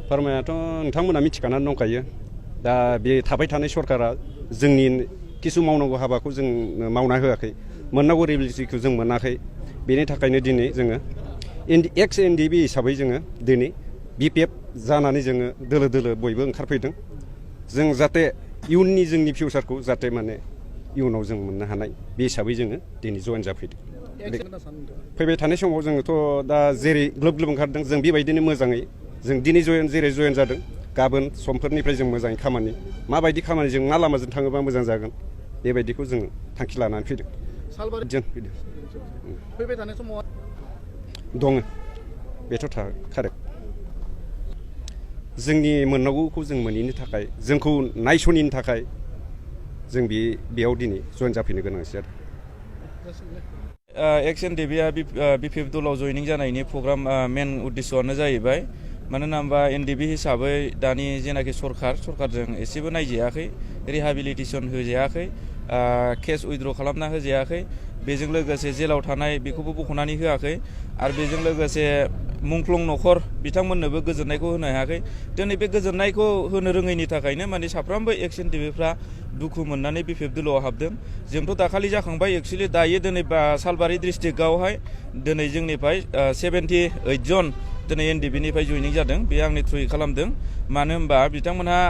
फोरमायाथ' नोंथांमोना मिथिखानानै दंखायो दा बे थाबाय थानाय सरकारा जोंनि किसु मावनांगौ हाबाखौ जों मावना होआखै मोननांगौ रिबिलिटिखौ जों मोनाखै बेनि थाखायनो दिनै जोङो एक्स एनडिबि हिसाबै जोङो दिनै बिपिएफ जानानै जोङो दोलो दोलो बयबो ओंखारफैदों जों जाहाथे इयुननि जोंनि फिउचारखौ जाहाथे माने इयुनाव जों मोननो हानाय बे हिसाबै जोङो दिनै जइन जाफैदों फैबाय थानाय समाव जोङोथ' दा जेरै ग्लोब ग्लोब ओंखारदों जों बेबायदिनो मोजाङै जों दिनै जेरै जइन जादों गाबोन समफोरनिफ्राय जों मोजाङै खामानि माबायदि खामानि जों मा लामाजों थाङोबा मोजां जागोन बेबायदिखौ जों थांखि लानानै फैदों फैबाय थानाय समाव दङ बेथ' कारेक्ट जोंनि मोननांगौखौ जों मोनैनि थाखाय जोंखौ नायस'निनि थाखाय जों बेयाव दिनै जइन जाफैनो गोनांसै जादों एक्स एनडिबिआ बिपिएफ दलाव जयनिं जानायनि प्रग्राम मेन उद्देশ্যआनो जाहैबाय मानोना होनबा एनडिबि हिसाबै दानि जेनाखि सरकारजों एसेबो नायजायाखै रिहाबिलिटेसन होजायाखै केस उइथड्र खालामना होजायाखै बेजों लोगोसे जेलाव थानाय बेखौबो बख'नानै होआखै आरो बेजों लोगोसे मुंख्लं न'खर बिथांमोननोबो गोजोननायखौ होनो हायाखै दिनै बे गोजोननायखौ होनो रोङैनि थाखायनो माने साफ्रोमबो एक्स एनडिबिफ्रा दुखु मोननानै बिपिएफ दलाव हाबदों जोंथ' दाखालि जाखांबाय एक्सुवेलि दायो दिनै सालबारि डिस्ट्रिक्टआवहाय दिनै जोंनिफ्राय 78 जन दिनै एनडिबिनिफ्राय जयनिं जादों बे आंनि थ्रुयै खालामदों मानो होनबा बिथांमोनहा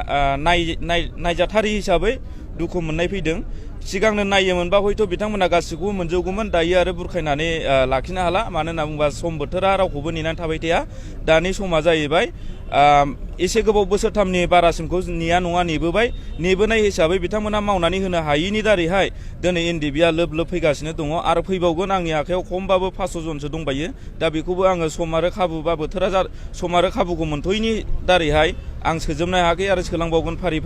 नायजाथारि हिसाबै दुखु मोननाय फैदों सिगांनो नायोमोनबा हयथ' बिथांमोना गासिखौबो मोनजोबगौमोन दायो आरो बुरखायनानै लाखिनो हाला मानो होनना बुङोबा सम बोथोरा रावखौबो नेनानै थाबाय थाया दानि समा जाहैबाय एसे गोबाव बोसोरथामनि बारासिमखौ नेया नङा नेबोनाय हिसाबै बिथांमोना मावनानै होनो हायैनि दारैहाय दिनै एनडिबिआ लोब फैगासिनो दङ आरो फैबावगोन आंनि आखायाव खमबाबो 500 जनसो दंबायो दा बेखौबो आङो सम आरो खाबु बा बोथोरा सम आरो खाबुखौ मोनथ'यैनि दारैहाय आं सोजोबनो हायाखै आरो सोलांबावगोन फारि